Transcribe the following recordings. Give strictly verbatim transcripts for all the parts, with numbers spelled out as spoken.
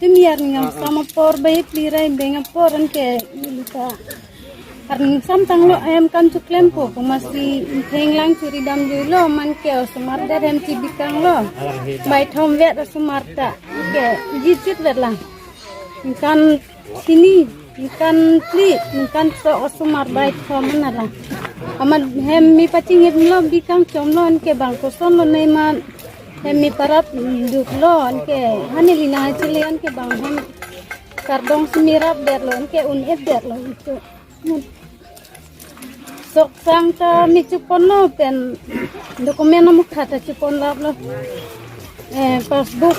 Tumi arni angsam apor, baik lirai beng apor anke luka. Arni angsam tanglo em kan chuklempo, pu masi thenglang churi damjuilo, manke osomar det hem chibikanglo. Baithom vet osomar ta. Ke jijit vet lang. Kan sini, kan pli, kan sok osomar baithom nala. Amat hem mi pachingitlo bikangchomlo anke bang kosonlo nemat. Hem mi parap duklo anke hani lina chili anke bang hem kardom si mi rap detlo anke un-et detlo itu. Sok sang ta mi chuponlo pen document amukha ta chupon laplo. Eh, passbook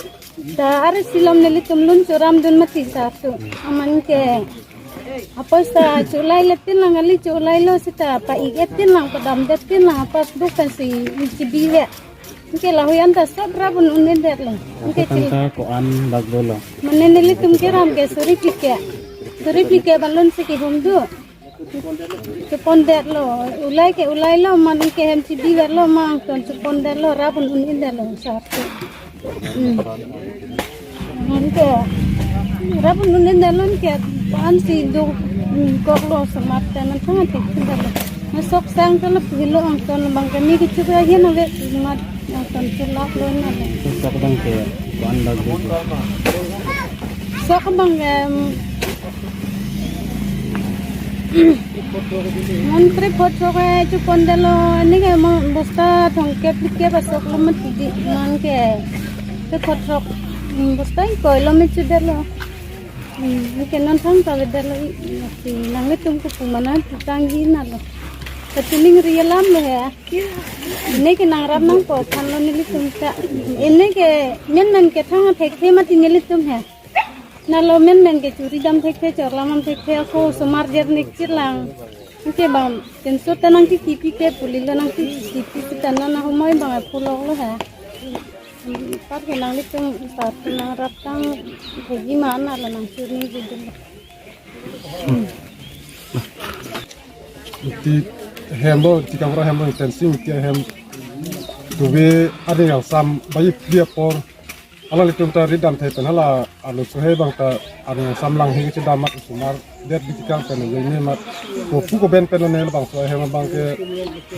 ta ari silom nelitum lun churam dun mati sa su. Amat ke apoisa chulai le tin lang ali chulailo seta pa-ik et tin lang padam det tin lang passbook pen si chibi le. Anke lahui anta sot rabun un-edetlo. Anke chil. Tangka ko-an bak dolo. Mane nelitum keram ke suri phli ke. Suri phli ke balun si kehum do. Chupon detlo. Ulai ke ulailo, man ke hem chibi vetlo, man angton chupon detlo, rabun un-edetlo, sar ke. Hmm. Anke rabun un-edetlo anke an si do, hmm, koklo osomar ta nang thangat thekthedetlo. Na sok sang ta la pilo angton bang kami kechuba hin ave mat angton chulaplo nala. Sok bang ke ko-an bak dolo. Sok bang em, Mon three four sok ke chupon detlo, ini ke mon bosta thomkep phlikep asok lo mati di, mon ke three four sok, hmm, bosta ingkoi lo me chudetlo. Hmm, ini ke non thang ta vedetlo i, i, si nanglitum ke pumana putang ji nalo. Kachilingri alam lo he. Ini ke nangrap nangpo thanlo nelitum ta. Ini ke menmen ke thang thekthe mati nelitum he. Nalo menmen ke churi dam thekthe, chorlam dam thekthe, ako osomar jer nik chirlang. Anke bang, tenso ta nangtitipi ke, pulilo nangtitipi seta nana humoi bang puloklo ha. Par ke nanglitum sar nangrap tang thekji ma nalo nangchurni jidun. Ti hem lo, ti kamra hem lo, fencing ti hem. Tuve arni angsam bayi phli apor. Alanglitum ta rit damthe pen hala arlo sohe bang ta arni angsam lang he chedam mat osomar det bikang pen le ne mat. Ko pu ko ben pen ne labangso ahem abang ke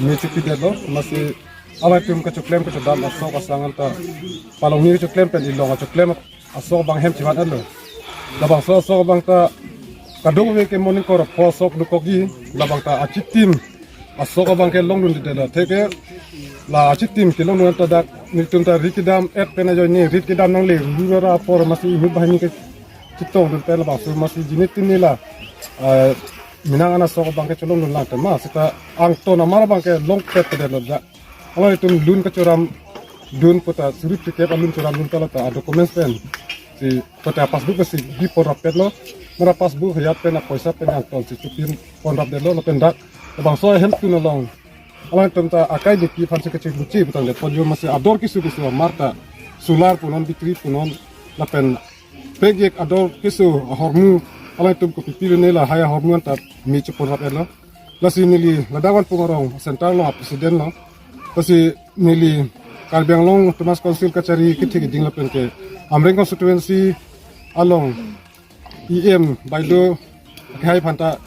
me chipidetlo, masi alanglitum kachoklem kachedam asok asang anta palongni kachoklem pen ilong kachoklem asok abang hem chivan anlo. Labangso asok abang ta kadokave ke morning kor pho asok dukokji, labang ta achitim asok abang ke longdundetlo. Theke la achitim kelongdun ta dak nelitum ta rit kedam et pen ajoine rit kedam nangle rurara apor masi inut banghini kechitongdun pen labangso masi jinitin nila, eh, minang ana asok abang ke cholongdun lang tema seta angton amar abang ke longpetpedetlo dak. Alanglitum lun kachoram dun puta suri phlikep alun choram dun ta la ta adocuments pen si puta passbook si biponrapetlo. Mara passbook hayat pen apoisa pen angton si chupin ponrapdetlo lapen dak labangso ahemtun along alanglitum ta akai dipi aphan si kachingluchi putangde ponjur masi ador kisu kisu amar ta solar punon, battery punon, lapen pek yek ador kisu ahormu alanglitum kopipi le ne lahai ahormu anta me chuponrapetlo. Lasi neli ladak Vanpung arong center along a president lo. Lasi neli Karbi Anglong Autonomous Council kachari kethek iding lapen ke Amreng constituency along E M bailo kehai aphan ta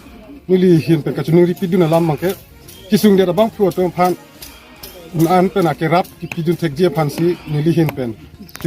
neli ahin pen kachiningri pidun alam abang ke kesung det abangphu atum aphan an pen akerap kepidun thekji aphan si neli ahin pen